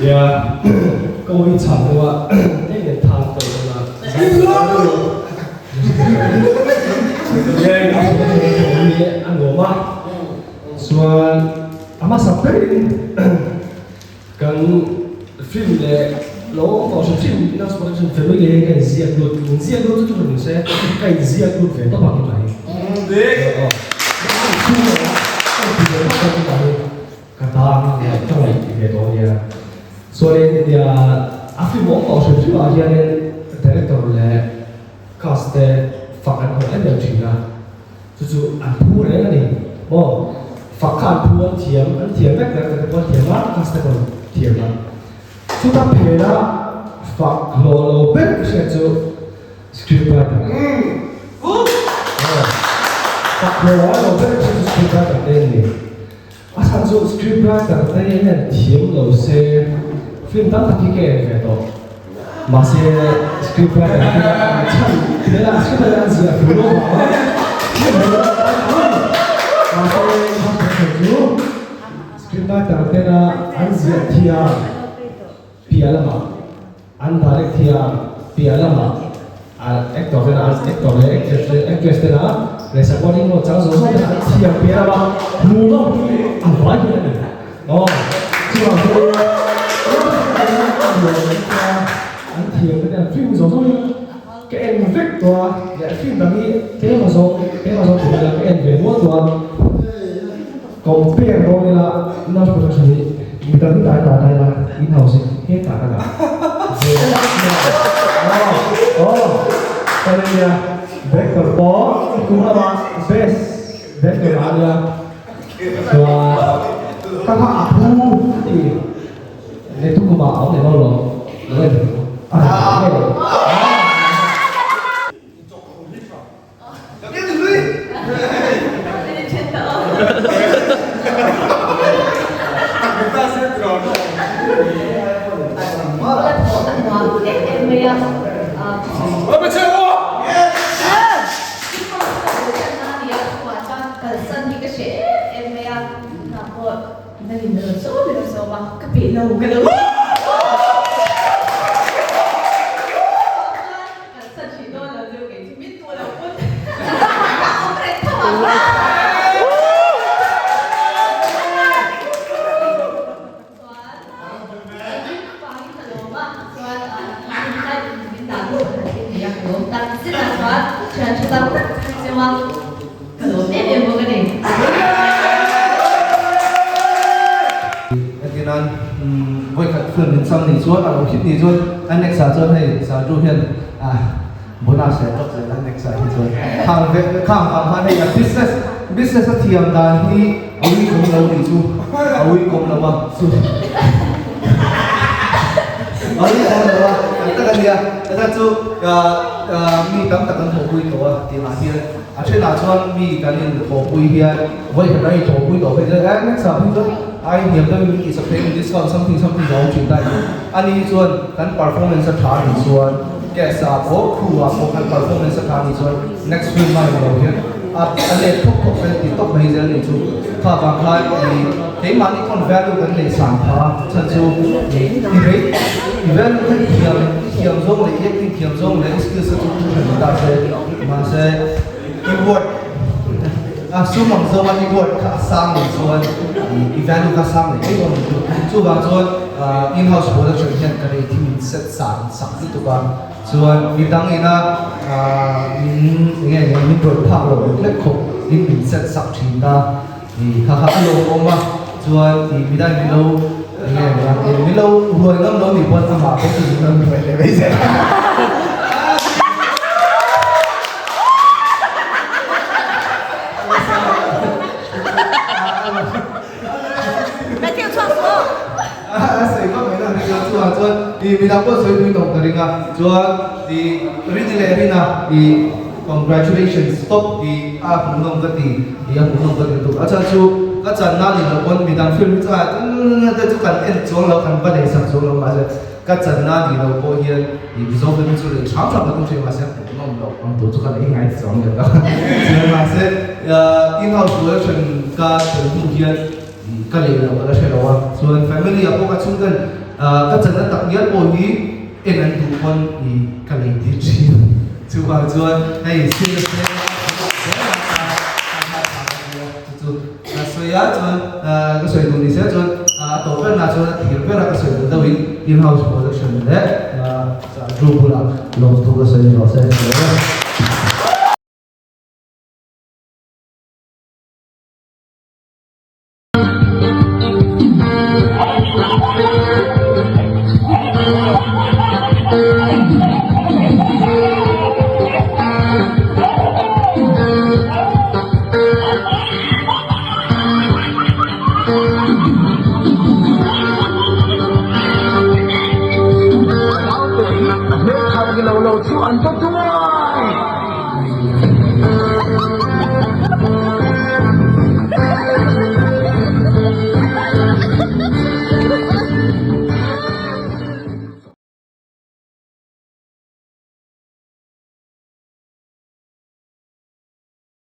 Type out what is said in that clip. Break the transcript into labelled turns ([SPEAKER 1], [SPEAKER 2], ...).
[SPEAKER 1] Nia, ka awi chhak deuh a, eng nge thang tawh dawn a. Nia, in a thawm hi a nuam a, chuan a hmasa berin kan film leh lo awm tawh hrim hrim in-house production family hi ka inziak lut, inziak lut chu chu ni se ka inziak lut ve tawp a ki mai. Ka tan leh ka ngaih tih ve tawh ania. Chuanin nia a film awm tawh hrim hrim ah hianin director leh cast te fak an hlawh em em thin a, chu chu an phu reng a ni maw? Fak kha an phu an thiam an thiam vek director te pawh an thiam a, cast te pawh an thiam a. Chuta phena fak hlawh lo ber ka hriat chu script writer. Fak hlawh lo ber ka hriat chu script writer te an ni. A chhan chu script writer te hian thiam lo se film tam tak hi ka en ve tawh. Mahse script writer te an chhan hmel a script writer an ziah fur lo vang a film ho an ang a ni. Mahse in house chu script writer tena an ziah thiam piah lamah An direct hian piah lamah actor tena an actor leh actress te actress tena leh supporting role chang zawng zawng tena an thiam piah lama hmuh nawm hi a vai hi a ni. Aw chuvang chuan an thiam te an film zawng zawng hi ka en vek tawh a leh film dang hi tlem azawng tlem azawng tih ila ka en ve nual tawh a compare dawn ila Love Production hi mi dang hi dah dah dah ila in house hi hetah ka dah ve aw aw ka nia nia director pawh i kum lama best director a nia chuan ka kha a phu ti leh tu kumah a awm leh lo lo lo en a
[SPEAKER 2] Kan hrih dawn lo chu kei chu min duh lo pawn ka awm reng tho ang. Chuan vangin ka lawm a, chuan tunlai min dah duh ka thil nei a ka lawm tak zet a, chuan thian tha tak tak cheu a ka lawm em em bawk a ni.
[SPEAKER 3] Entirnan vawikhat film in chang nih chuan a lo hit nih chuan a next ah chuan hei Sarju hian bonus leh tawp zel a next ah hi chuan khang ve khang vang khan hei a business business a thiam dan hi a ui kawm lo nih chu a ui kawm lo a chu a ui kawm lo a tak tak a nia chutah chu mi tam tak an thawhpui tawh a tih ah hian a thenah chuan mi kan in thawhpui hian vawi khat an in thawhpui tawh phei chuan eh next ah phei chuan ai hniam deuhin min tihsak phei in discount something something a awm thin ta a ni a ni chuan kan performance a tha a nih chuan cast ah pawh crew ah pawh kan performance a tha a nih chuan next film a englo hian a a let thawk thawk vel tih tawp mai zel a nih chu kha vang khan ih keimahni pawn value kan neih san phah a chhan chu ih i rate i value kha i thiam i thiam zawng leh i acting thiam zawng leh i skills te chu thu hran ni ta se mahse i worth a sum ang zawng a i worth kha a sang leh chuan ih i value kha a sang leh mai dawn a ni chu chuvang chuan in house production hian ka rate hi min set san sak lutuk a chuan mi dang ina min eng nge min rawn phak loh lek lek khawp in min set sak thin ta ih kha kha a lawmawm a chuan ih mi dang in lo eng nge min lo ruai ngam lo nih pawn amah pawh chu min lo ruai leh mai zel a. A sawi vak mai lo ring a chuvang chuan ih midang pawh sawi pui tawh ka ring a chuan ih Rini leh Rina ih congratulations stop ih a hmuhnawm ka ti ih a hmuhnawm ka ti lutuk a chhan chu ka channa ni loh pawn midang film hi chuan te chu kan en chuang lo kan va nei sak chuang lo mahse ka channa ni loh pawh hian ih Mizo film hi chu lei hram hram ka tum thin mahse hmuhnawm loh ang tur chu ka nei ngai chuang leh a chuan mahse in house production ka tel hnu hian Ka lei loh ka la hre lo a, chuan family ah pawh ka chhungten Ka channa tak ngial pawh hi en an duh pawn i ka lei tir thin. Chuvang chuan hei serious te chu chu ka sawi a chuan ka sawi duh ni se chuan a tawp ber na chuan a thir ber a ka sawi duh deuh in in house production leh Drew bulah lawmthu ka sawi rawh se.